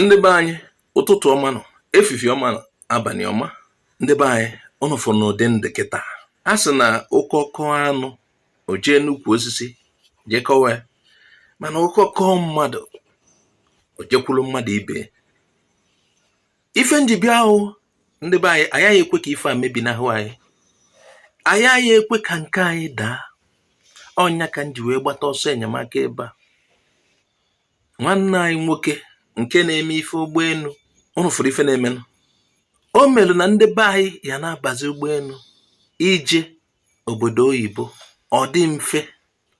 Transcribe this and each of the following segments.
Ndị be anyị, ụtụtụ ọma nọ, efifie ọma nọ, abalị ọma. Ndị be anyị, ụnụ fụrụ n'ụdị ndị kịta a sị na ụkọ kọọ anụ, o jee n'ukwu osisi jee kọwa ya, mana ụkọ kọọ mmadụ, o jekwuru mmadụ ibe. Ife njibịa ahụ, ndị be anyị, anyị ekwe ka ife a mebinahụ anyị. Anyị agaghị ekwe ka nke anyị daa. Ọnya ka m ji wee gbata ọsọ enyemaka ebe a. Nwanne anyị nwoke nke na-eme ife ụgbọelu, ụnụ fụrụ ife na-emenụ. O merụ na ndị be anyị ya na-abazi ụgbọelu ije obodo oyibo, ọ dị mfe,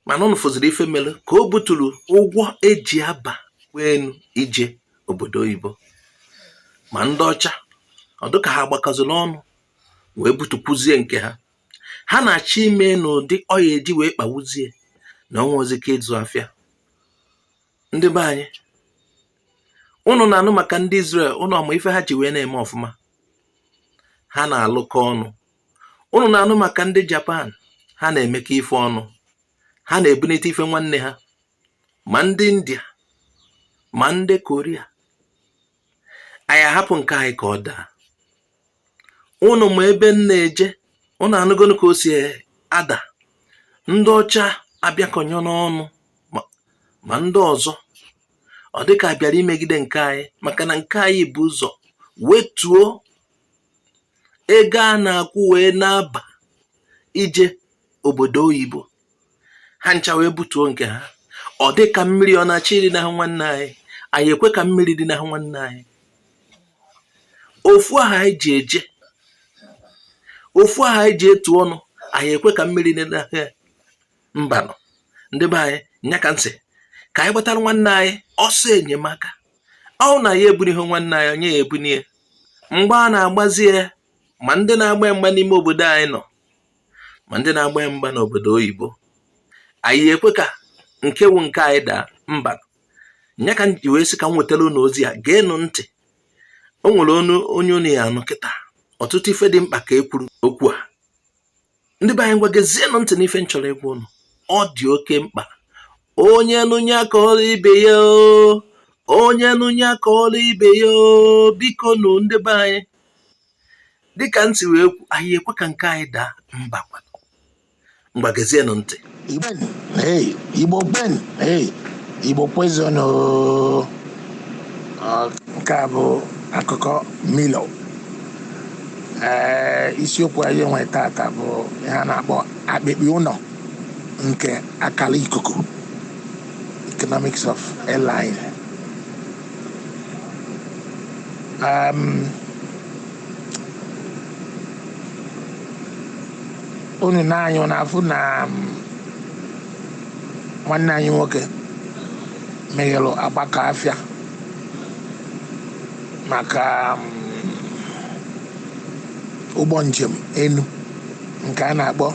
mana ụnụ fụziri ife mere ka o buturu ụgwọ eji aba ụgbọelu ije obodo oyibo. Ma ndị ọcha, ọ dịka ha gbakọziri ọnụ wee butukwuzie nke ha. Ha na-achọ ime n'ụdị ọ ya eji wee kpawuzie na onwe ozi ka ịzụ afịa. Ndị be anyị, ụnụ na-anụ maka ndị Israel, ụnụ ọma ife ha ji wee na-eme ọfụma, ha na-alụkọ ọnụ. Ụnụ na-anụ maka ndị Japan, ha na-emekọ ife ọnụ, ha na-ebunite ife nwanne ha. Ma ndị India, ma ndị Korea, anyị ahapụ nke anyị ka ọ daa. Ụnụ ma ebe m na-eje, ụnụ anụgonu ka o si ada. Ndị ọcha abịakọnyọ n'ọnụ ma ndị ọzọ, ọ dịka bịara imegide nke anyị, maka na nke anyị bụ ụzọ wetuo ego a na-akwụ wee na-aba ije obodo oyibo. Ha ncha wee butuo nke ha. Ọ dị ka mmiri ọ na-achọ iri n'ahụ nwanne anyị. Anyị ekwe ka mmiri dị n'ahụ nwanne anyị. Ofu aha anyị ji eje, ofu aha anyị ji etu ọnụ, anyị ekwe ka mmiri dị n'ahụ ya? Mbanụ. Ndị be anyị, nya ka ntị ka anyị gbatara nwanne anyị ọsọ enyemaka. Ọ na ya ebuni ihe nwanne anyị, onye ya ebunie mgbe a na-agbazi ya. Ma ndị na-agba mgba n'ime obodo anyị nọ, ma ndị na-agba mgba n'obodo oyibo, anyị ekwe ka nke wu nke anyị daa? Mba. Nya ka m ji wee sị ka m wetara unu ozi a. Geenụ ntị, o nwere onu onye unu ya anụ kịta. Ọtụtụ ife dị mkpa ka e kwuru okwu a. Ndị be anyị, ngwa, gezienụ ntị n'ife m chọrọ ịgwa unu. Ọ dị oke mkpa. Onye nụnye aka ọrụ ibe ya o, onye nụnye aka ọrụ ibe ya o. Biko nụ, ndị be anyị, dịka ntị wee kwu, anyị ekwe ka nke anyị daa? Mba. Ngwa, gezienụ ntị. Igbo, hey, Igbo kwen, hey, Igbo kwezuonụ. Nke a bụ akụkọ Milo. Ee, isiokwu anyị nwe tata bụ ihe a na-akpọ akpịkpị ụlọ nke akara ikuku, economics of airline. Unu na-anya na-afụ na nwanne anyị nwoke meghere agbakọ afịa maka ụgbọ njem enu nke a na-akpọ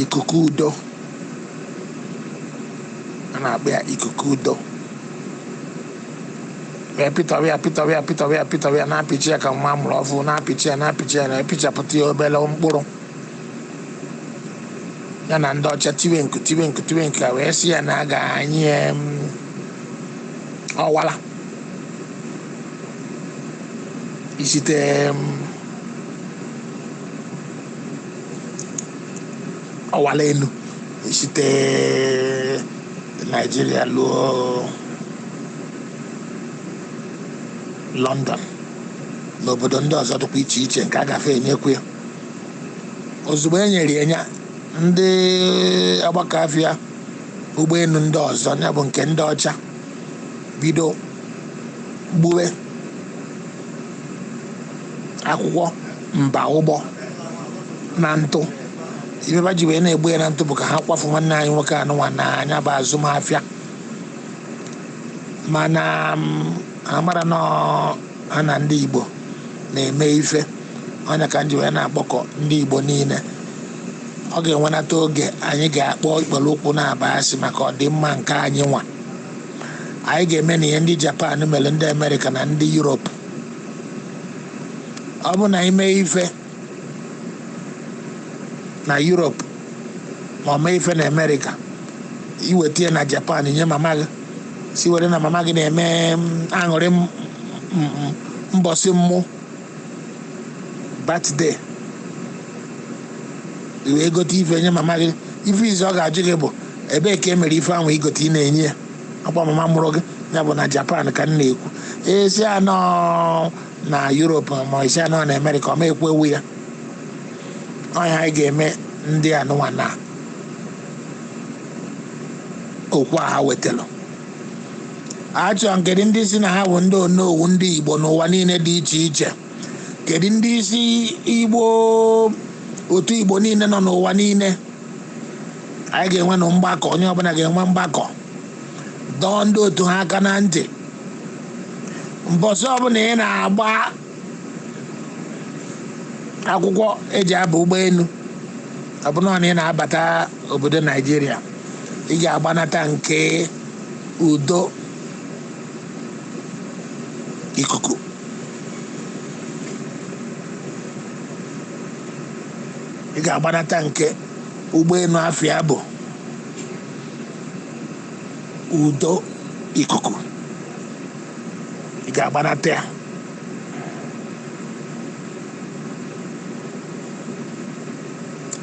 Ikuku Udo. A na-akpọ ya Ikuku Udo. Wee pịtọrọ ya, pịtọrọ ya, pịtọrọ ya, pịtọrọ ya, na-apịchi ya ka nwa amụrụ ọfụ, na-apịchi ya, na-apịchi ya, na-epichapụta ya obere mkpụrụ ya. Na ndị ọcha tiwe nku, tiwe nku, tiwe nku, ka wee sị ya na a ga-anyị ọwara isite ọwara enu isite Naijiria luo London na obodo ndị ọzọ dịkwa iche iche nke a gafe enyekwu ya. Ozugbo e nyere ya nya, ndị ọgbakọ afịa ụgbọelu ndị ọzọ, ya bụ nke ndị ọcha, bido gbuwe akwụkwọ mba ụgbọ na ntụ. Ife ba ji wee na-egbu ya na ntụ bụ ka ha kwafu nwanne anyị nwoke anụnwa na anya bụ azụmahịa. Mana ha mara na ha na ndị Igbo na-eme ife ọnya. Ka m ji wee na-akpọkọ ndị Igbo niile, ọ ga-enwenata oge anyị ga-akpọ ikpere ụkwụ na-aba asị maka ọdịmma nke anyị nwa. Anyị ga-eme na ihe ndị Japan mere, ndị Amerịka na ndị Europe. Ọ bụ na ime ife na Europe ma ọ mee ife na Amerịka, iweta ya na Japan nye mama gị. Si were na mama gị na-eme aṅụrị mbọsị mmụ birthday, i wee gote ife nye mama gị. Ife izu ọ ga-ajụ gị bụ ebee ka e mere ife ahụ igote ị na-enye ya. Ọkwa mama mụrụ gị ya bụ na Japan ka m na-ekwu, esi anọ na Europe ma esi anọ na Amerịka, ọ ma ekwu ewu ya. Ọnya anyị ga-eme ndị anụnwa na okwu a ha wetara achọ. Kedu ndị si na ha bụ ndị onowu ndị Igbo n'ụwa niile dị iche iche? Kedu ndị isi Igbo, otu Igbo niile nọ n'ụwa niile? Anyị ga-enwe na mgbakọ, onye ọbụla ga-enwe mgbakọ, dọọ ndị otu ha aka na ntị. Mbọsị ọbụla ị na-agba akwụkwọ eji aba ụgbọelu, ọbụna na ị na-abata obodo Naijiria, ị ga-agbanata nke udo ikuku. Ị ga-agbanata nke ụgbọelu afịa bụ udo ikuku. Ị ga-agbanata ya.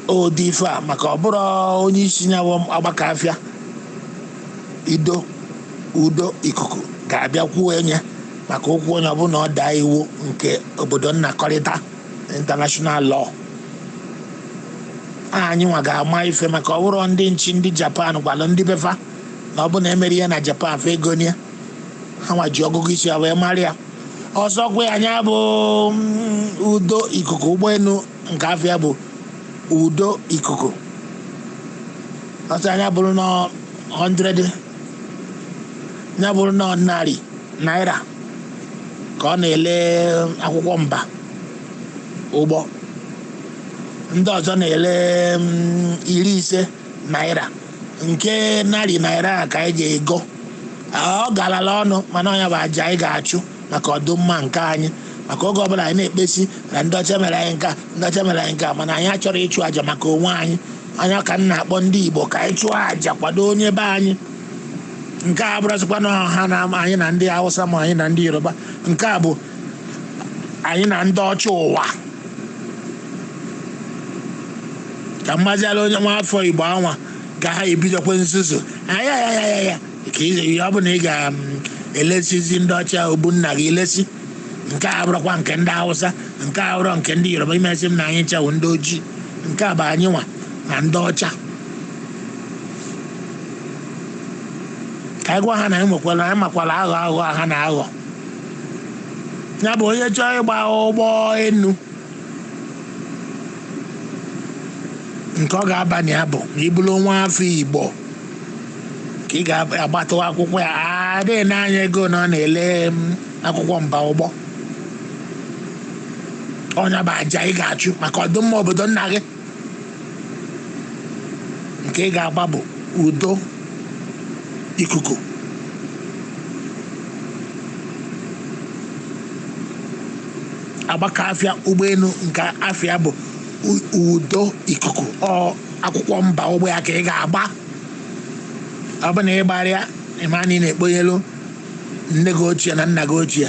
Ụdị ife a maka ọ bụrụ onye isi ya bụ agbakọ afịa ido udo ikuku ga-abịa kwuo enye maka okwu onye ọbụla ọ daa iwu nke obodo nnakọrịta, international law. Anyị nwa ga-ama ife maka ọ bụrụ ndị nchi ndị Japan gwalụ ndị befa na ọ bụ na emere ihe na Japan fa ego nie ha nwa ji ọgụgụ isi ya wee mara ya. Ọzọkwa, anya bụ udo ikuku, ụgbọelu nke afịa bụ udo ikuku. Ọsọ anya bụrụ na 100 ya bụrụ na 100 naira ka ọ na-ele akwụkwọ mba ụgbọ, ndị ọzọ na-ele 50 naira, nke 100 naira ka anyị ga-ego. Ọ garala ọnụ, mana ọnya bụ aja anyị ga-achụ maka ọdụmma nke anyị. Maka oge ọbụla anyị na-ekpesi na ndị ọcha mere anyị nka, ndị ọcha mere anyị nka, mana anyị achọrọ ịchụ aja maka onwe anyị. Anya ka m na-akpọ ndị Igbo ka anyị chụọ aja kwado onye be anyị. Nke a bụrụzikwa na ha na anyị na ndị Hausa ma anyị na ndị Yoruba, nke a bụ anyị na ndị ọcha ụwa. Ka mmaziala onye nwa afọ Igbo anwa ka ha ebidokwa nzuzu ayayayaya ka ihe ọ bụ na ị ga-elesizi ndị ọcha ogbu nna gị ilesi. Nke a bụrụkwa nke ndị Hausa, nke a bụrụ nke ndị Yoruba. Imesi m na anyị nchawo ndị ojii, nke a bụ anyị nwa na ndị ọcha. Ka anyị gwa ha na anyị nwekwara, anyị makwara aghọ aghọ ha na-aghọ. Ya bụ onye chọọ ịgba ụgbọ enu nke ọ ga-aba na ya bụ na ibulu nwa afọ Igbo ka ị ga-agbatụ akwụkwọ ya. Adịghị n'anya ego na ọ na-ele akwụkwọ mba ụgbọ. Ọnya bụ aja ị ga-achụ maka ọdịmma obodo nna gị. Nke ị ga-agba bụ udo ikuku. Agbakọ afịa ụgbọelu nke afịa bụ udo ikuku. Ọ akwụkwọ mba ụgbọ ya ka ị ga-agba. Ọ bụ na ị gbara ya, ịma na ị na-ekponyelu nne gị ochie na nna gị ochie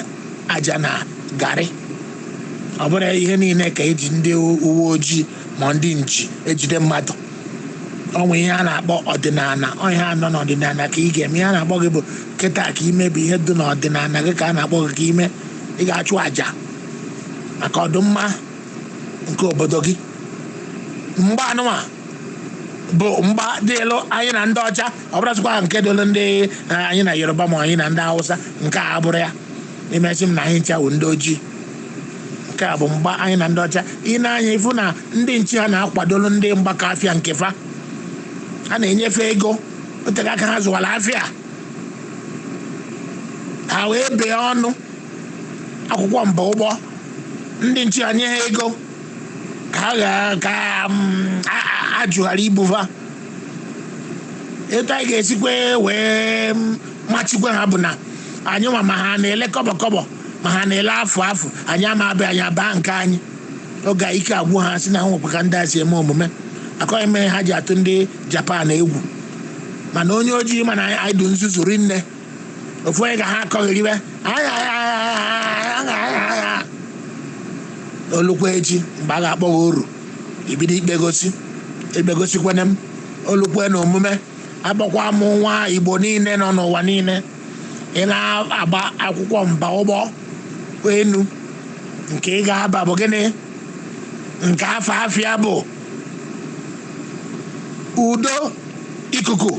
aja na garị. Ọ bụrụ ihe niile ka eji ndị uwe ojii ma ndị nchi ejide mmadụ, ọ nwe ihe a na-akpọ ọdịnala. Ọ ihe anọ n'ọdịnala ka ị ga-eme. Ihe a na-akpọ gị bụ kịta ka ime bụ ihe dị n'ọdịnala gị ka a na-akpọ gị ka ime. Ị ga-achụ àjà maka ọdịmma nke obodo gị. Mgba anụnwa bụ mgba dịlụ anyị na ndị ọcha, ọ bụrụsịkwa nke dịlụ ndị anyị na Yoruba ma anyị na ndị Hausa. Nke a abụrụ ya imesi m na anyị ncha wụ ndị ojii. Nke a bụ mgba anyị na ndị ọcha. Ị na-anya ifu na ndị nchi ha na-akwadolu ndị mgbakọ afịa nke fa, ha na-enyefe ego otega aka ha zụwara afịa ha wee bee ọnụ akwụkwọ mba ụgbọ. Ndị nchi ha nye ha ego ka ha ka ajụghara ibufa. Etu anyị ga-esikwe wee machikwe ha bụ na anyị nwa, ma ha na-ele kọbọ kọbọ, ma ha na-ele afụ afụ, anyị ama abịa, anyị abaa nke anyị. Oge a ike agwụ ha si na ha nwekwa ka ndị a si eme omume. Akọghị mere ha ji atụ ndị Japan egwu, mana onye ojii, mana anyị dị nzuzu rinne. Ofu onye ga ha akọghịriwe olukwa echi mgbe a ga-akpọ gị oru ibido ikpegosi ikpegosikwana m olukwe na omume akpọkwa m nwa Igbo niile nọ n'ụwa niile ị na-agba akwụkwọ mba ụgbọ enu nke ị ga-aba bụ gịnị nke afọ afịa bụ udo ikuku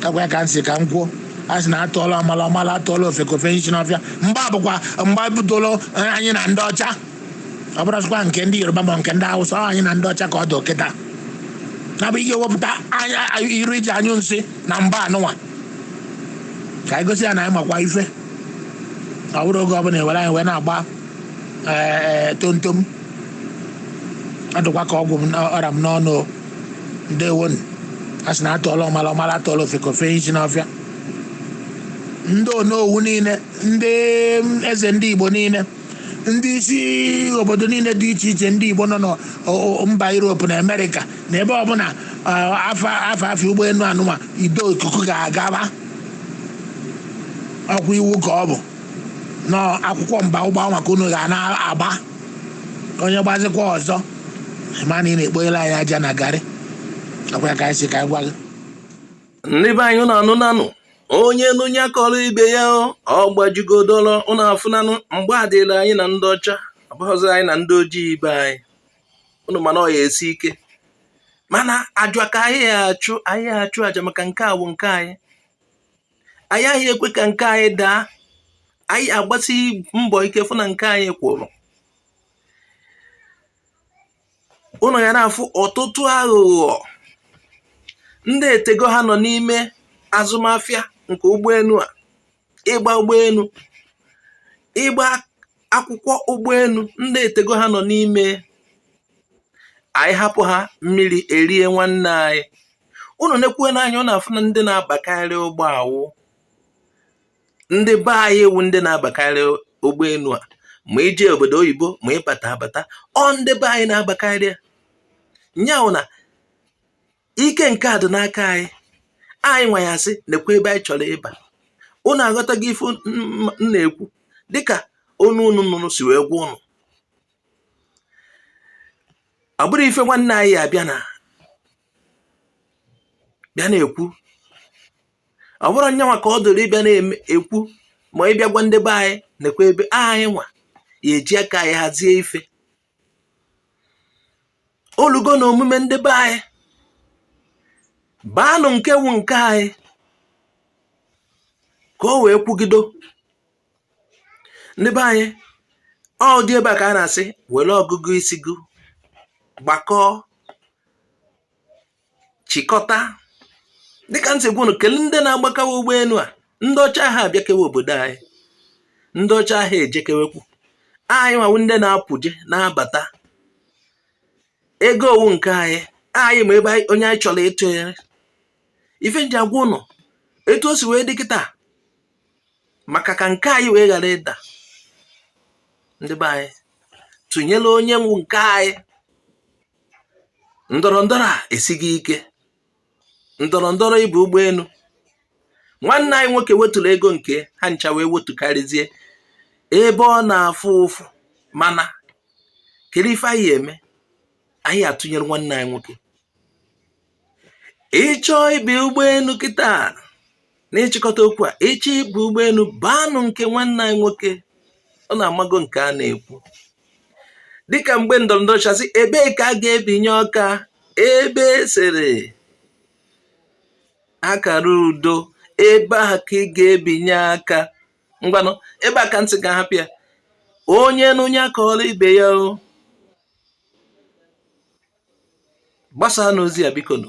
agwa ya ka m si ka m kwuo a sị na atụọla ọmala ọmala atụọla ofeke o fenye isi n'ọfịa mgba bụkwa mgba bidoro anyị na ndị ọcha ọ bụrụzikwa nke ndị Yoruba ma nke ndị Hausa ọ anyị na ndị ọcha ka ọ dị kịta na bụ ị ga-ewepụta anya iru iji anyụ nsị na mgba anụnwa ka anyị gosi ya na anyị makwa ife ọ bụrụ oge ọbụla ewere anyị wee na-agba tomtom ọ dịkwa ka ọgwụ m ọra m n'ọnụ ndewonu a sị na atụọla ọmala ọmala atụọla ofeke o fenye isi n'ọfịa ndị onowu niile ndị eze ndị Igbo niile ndị isi obodo niile dị iche iche ndị Igbo nọ na mba Europe na Amerịka na ebe ọbụla afa afa afịa ụgbọelu anụnwa ido ikuku ga-agaba ọkwa iwu ka ọ bụ nọ akwụkwọ mba ụgbọ anwa ka unu ga na-agba onye gbazikwa ọzọ ma na ị na-ekponyere anyị aja na garị ọkwa ya ka anyị si ka anyị gwa gị. Ndị be anyị, unu anụnanụ onye nụ nya kọrọ ibe ya ọ gbajugodolo unu afụnanụ mgbe adịla anyị na ndị ọcha ọ bụghịzi anyị na ndị ojii ibe anyị unu mana ọ ya esi ike mana ajụ ka anyị achụ anyị achụ aja maka nke a bụ nke anyị anyị aghị ekwe ka nke anyị daa anyị agbasi mbọ ike fụ na nke anyị kwụrụ unu ya na-afụ ọtụtụ aghụghọ ndị etego ha nọ n'ime azụmahịa nke ụgbọelu a ịgba ụgbọelu ịgba akwụkwọ ụgbọelu ndị etego ha nọ n'ime anyị hapụ ha mmiri erie nwanne anyị unu nekwuo n'anya unu afụ na ndị na-abakarị ụgbọ awụ ndị be anyị wụ ndị na-abakarị ụgbọelu a ma ije obodo oyibo ma ịbata abata ọ ndị be anyị na-abakarị ya nya wụ na ike nke a dị n'aka anyị anyị nwa ya sị nekwa ebe anyị chọrọ ịba unu aghọtago ife m na-ekwu dịka onu unu nụrụ si wee gwa unu ọ bụrụ ife nwanne anyị ya abịa na bịa na-ekwu ọ bụrụ nyanwa ka ọ dụrụ ịbịa na-ekwu ma ịbịa gwa ndị be anyị nekwa ebe anyị nwa ya eji aka anyị hazie ife olugo na omume ndị be anyị baanụ nke wu nke anyị ka o wee kwugido ndị be anyị ọ dị ebe a ka a na-asị were ọgụgụ isi gị gbakọọ chịkọta dịka m si gwa unu kelee ndị na-agbakawa ụgbọelu a ndị ọcha ha abịakewe obodo anyị ndị ọcha ha ejekewekwu anyị nwawu ndị na-apụje na-abata ego owu nke anyị anyị ma ebe onye anyị chọrọ ịtụnyere ife m ji agwa ụnụ etu o si wee dị kịta maka ka nke anyị wee ghara ịda ndị be anyị tụnyere onye nwu nke anyị ndọrọ ndọrọ a esighị ike ndọrọ ndọrọ ịba ụgbọelu nwanne anyị nwoke wetụrụ ego nke ha ncha wee wetukarịzie ebe ọ na-afụ ụfụ mana kedu ife anyị eme anyị atụnyere nwanne anyị nwoke ịchọọ ịba ụgbọelu kịta na ịchịkọta okwu a ịchọ ịba ụgbọelu baanụ nke nwanne anyị nwoke ọ na-amago nke a na-ekwu dịka mgbe ndọrọndọrọ chasị ebee ka a ga-ebinye ọka ebe esere akara udo ebe ahụ ka ị ga-ebinye aka ngwanụ ebe a ka ntị ga-ahapụ ya onye nụ nya kọọrọ ibe ya o gbasaa n'ozi ya biko nụ.